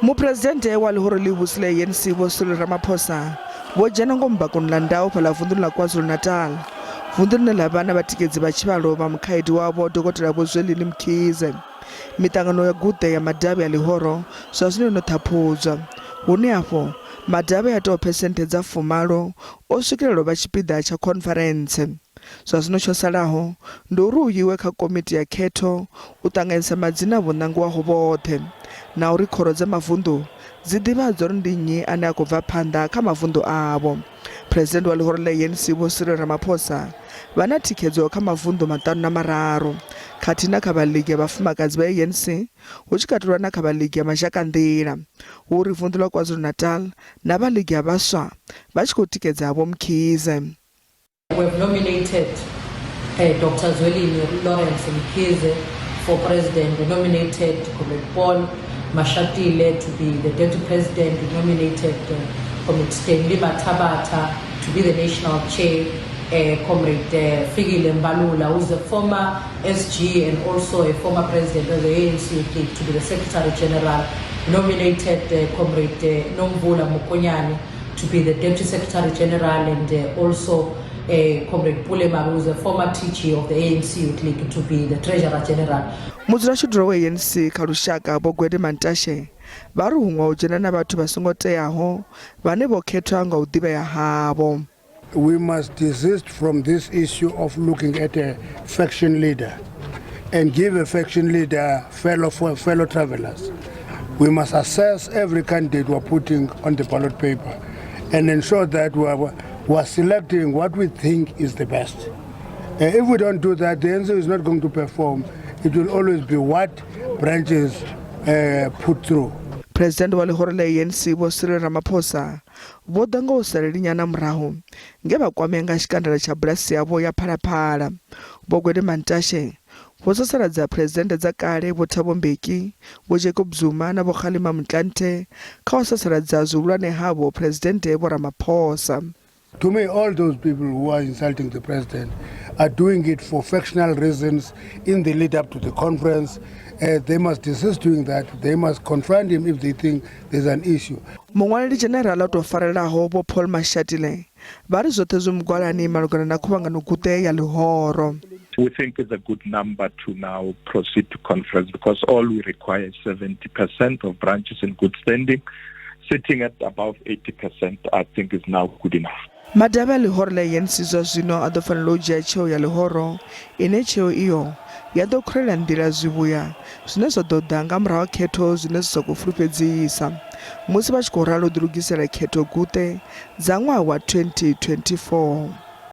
Muphuresidennde wa ḽihoro ḽivhusi ḽa ANC Vho Cyril Ramaphosa vho dzhena ngomu bakoni ḽa ndau fhaḽa vunḓuni ḽa KwaZulu-Natal, vunḓu ḽine ḽa vha na vhatikedzi vha tshivhalo vha mukhaedu wavho Dokotela Vho Zwelini Mkhize. Miṱangano ya guṱe ya madavhi a ḽihoro zwa zwino yo no ṱhaphudzwa, hune afho madavhi a itaho phesenthe dza 80 o swikelela u vha tshipiḓa tsha khonfarentse. Zwa zwino tsho salaho ndi uri hu yiwe kha komiti ya khetho u ṱanganyisa madzina a vho nangiwaho vhoṱhe na uri khoro dza mavunḓu dzi ḓivhadze uri ndi nnyi ane a khou bva phanḓa kha mavunḓu avho. Phresidennde wa ḽihoro ḽa ANC Vho Cyril Ramaphosa vha na thikhedzo kha mavunḓu maṱanu na mararu khathihi na kha vha ḽigi ya vhafumakadzi vha ANC hu tshi katelwa na kha vha ḽigi ya mazhakanḓila, hu uri vunḓu ḽa KwaZulu-Natal na vha ḽigi ya vhaswa vha tshi khou tikedza Vho Mkhize. We have nominated Dr. Zwelini Lawrence Mkhize for president. We nominated Comrade Paul Mashatile to be the deputy president. We nominated Comrade Stanley Mathabatha to be the national chair. Comrade Fikile Mbalula, who's a former SG and also a former president of the ANC Youth League, to be the Secretary General. Nominated Comrade Nomvula Mokonyane to be the Deputy Secretary General, and also Comrade Pule Mabe, who's a former TG of the ANC Youth League, to be the Treasurer General. Mudzulatshidulo wa ANC kha lushaka Vho Gwede Mantashe vha ri huṅwe u dzhena na vhathu vha songo teaho vhane vho khethwa nga u ḓivhea havho. We must desist from this issue of looking at a faction leader and give a faction leader fellow travelers. We must assess every candidate we're putting on the ballot paper and ensure that we are selecting what we think is the best. If we don't do that, the ANC is not going to perform. It will always be what branches put through. President wa ḽihoro ḽa ANC Vho Cyril Ramaphosa vho ḓa nga u saleli nyana murahu nge vha kwamea nga tshikandala tsha bulasi yavho ya Phalaphala. Vho Gwede Mantashe vho sasaladza phresidennde dza kale Vho Thabo Mbeki, Vho Jacob Zuma na Vho Kgalema Motlanthe kha u sasaladza zwihulwane havho Phresidennde Vho Ramaphosa. To me, all those people who are insulting the president are doing it for factional reasons in the lead up to the conference. They must desist doing that. They must confront him if they think there's an issue. Muṅwaleli dzhenerala o tou farelaho Vho Paul Mashatile vha ri zwoṱhe zwi mugwalani malugana na khuvhangano guṱe ya ḽihoro. We think it's a good number to now proceed to conference because all we require is 70% of branches in good standing. Sitting at above 80%, I think, is now good enough. Madavhi a ḽihoro ḽa ANC zwa zwino a ḓo fanela u dzhia tsheo ya ḽihoro ine tsheo iyo ya ḓo khurela nḓila zwivhuya zwine zwa ḓo ḓa nga murahu ha khetho zwine zwa sa khou fulufhedzisa musi vha tshi khou ralo u ḓilugisela khetho guṱe dza ṅwaha wa 2024.